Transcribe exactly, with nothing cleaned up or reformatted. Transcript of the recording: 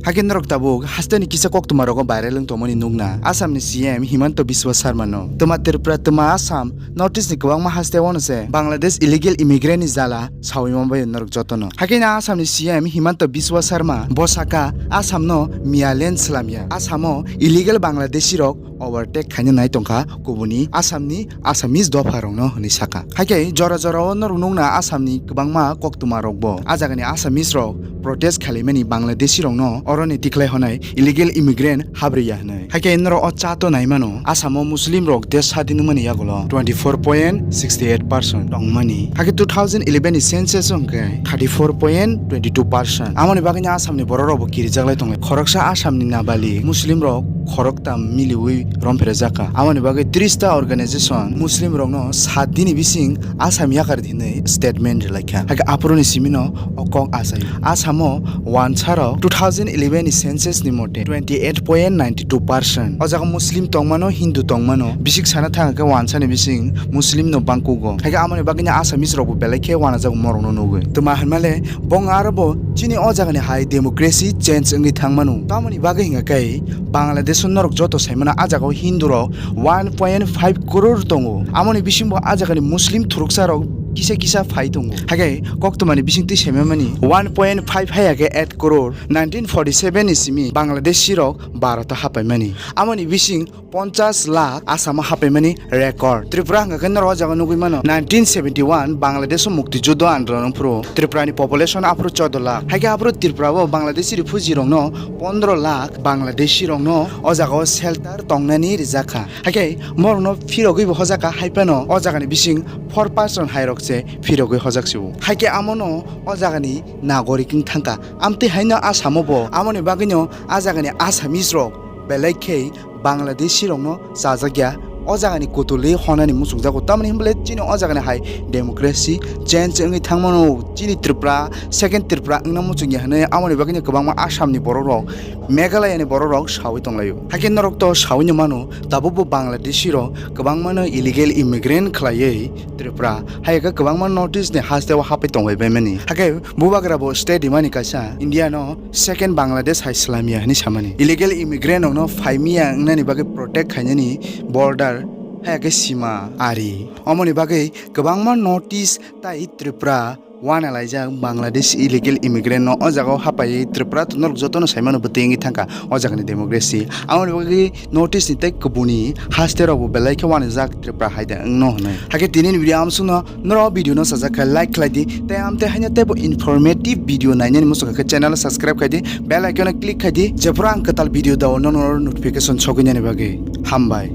Hakhe norok tabuk hasteni kisa koktwma rogo viral wng tongmani nukna Assam ni C M Himanta Biswa Sarma no. Twma Tripura, twma Assam, North East ni kwbangma haste o no se Bangladesh illegal immigrant ni jala sawi manbai norok jotono. Hakhe na Assam ni C M Himanta Biswa Sarma bo saka Assam no miya land swlamya. Assam o illegal Bangladeshi rok overtake khaina nai tongkha kubuni Assam ni Assamese dopha rokno hwnwi saka. Hakhe jora jora o norok nukna Assam ni kwbangma koktwma rok bo. A jaga ni Assamese rok protest khalaimani Bangladeshi rokno oroni tikhlai honai illegal immigrant habriya hwnwi. Hakhe norok o chart o naimano Assam o Muslim rok desh sadin wngmani yagulo twenty four point sixty eight percent tongmani. Hakhe two thousand eleven ni census o hwnkhe thirty four point twenty two percent. Amoni bagwino Assam ni borok rok bo kirijaklai tonglai. Khoroksa Assam ni nabali Muslim rok khoroktam miliwi romphre jakha. Amoni bagwi tris ta organization Muslim rokno sat dini bising Assam yakar di hinwi statement rwlaikha. Hakhe aphuruni simino o kok achai. Assamo wansarok two thousand eleven ni census ni mote twenty eight point nine two percent. O jaga Muslim tongmano, Hindu tongmano, bisik sana thang khe wansani bising Muslim no bangkugo. Hakhe amoni bagwino Assamese rokbo belai khe wanajago morokno nugwi. Twma hinmale bong aro bo chini o jagani hai democracy change wngwi thangmano. Tamoni bagwi hingkha khe Bangladesh o norok joto saimano a jagao Hindu rok one point five crore tongo. Amoni bisingbo a jagani Muslim thuruksa rok kisa kisa phai tongo. Hakhe koktwmani bisingtwi saimamani one point five haiya khe eight crore. Nineteen forty seven ni simi Bangladeshi rok Bharat o hapaimani. Amoni bising ponchas lakh Assam o hapaimani record. Tripura hwnkha khe norok o jaga nugwi mano. Nineteen seventy one Bangladesh o mukti juddo andolon phuru Tripura ni population aphuru chordo lakh. Hakhe aphuru Tripura o Bangladeshi refugee rokno pondro lakh Bangladeshi rokno o jaga o shelter tongnani rijak kha. Hakhe morokno phirogwi bo hojak kha, haiphano o jaga ni bising four percent hai rok se phirogwi hojak se o. Hakhe amono o jaga ni nagorik wng thang kha. Amtwi haino Assam o bo amoni bagwino a jaga ni Assamese rok belai khe Bangladeshi rokno chajak ya, o jagani kutulwi honani muchungjago. Tamoni hinbole chini o jagani hai democracy change wngwi thangmano, chini Tripura second Tripura wngna muchungya hinwi amoni bagwino kwbangma Assamni borok rok, Meghalaya ni borok rok sawi tonglaio. Hakhe norok to sawi no mano, tabukbo Bangladeshi rok kwbangmano illegal immigrant khlaiwi Tripura, hai khe kwbangma North East ni haste o hapai tongbai baimani. Hakhe bubagra bo state rimani kaisa India no second Bangladesh hai swlamya hinwi samani. Illegal immigrant rokno phaimya wngnani bagwi protect khainani border, hai khe sima ari. Omoni bagwi kwbangma North East tai Tripura wanalaijak Bangladesh illegal immigrant no o jaga o hapaiwi Tripura to norok jotono saimano bwtwi wngwi thangkha o jagani democracy. Amoni bagwi North East ni tei kubuni haste rok bo belai khe wanajak Tripura hai da wngno hwnwi. Hakhe tini ni video amsukno norok video no sajak khe like khlai di, tei amtwi haino teibo informative video nainani muchung khe channel subscribe khai di, bell icon o click khai di, jephuru ang kwtal video dao nono notification sogwi nani bagwi. Hambai.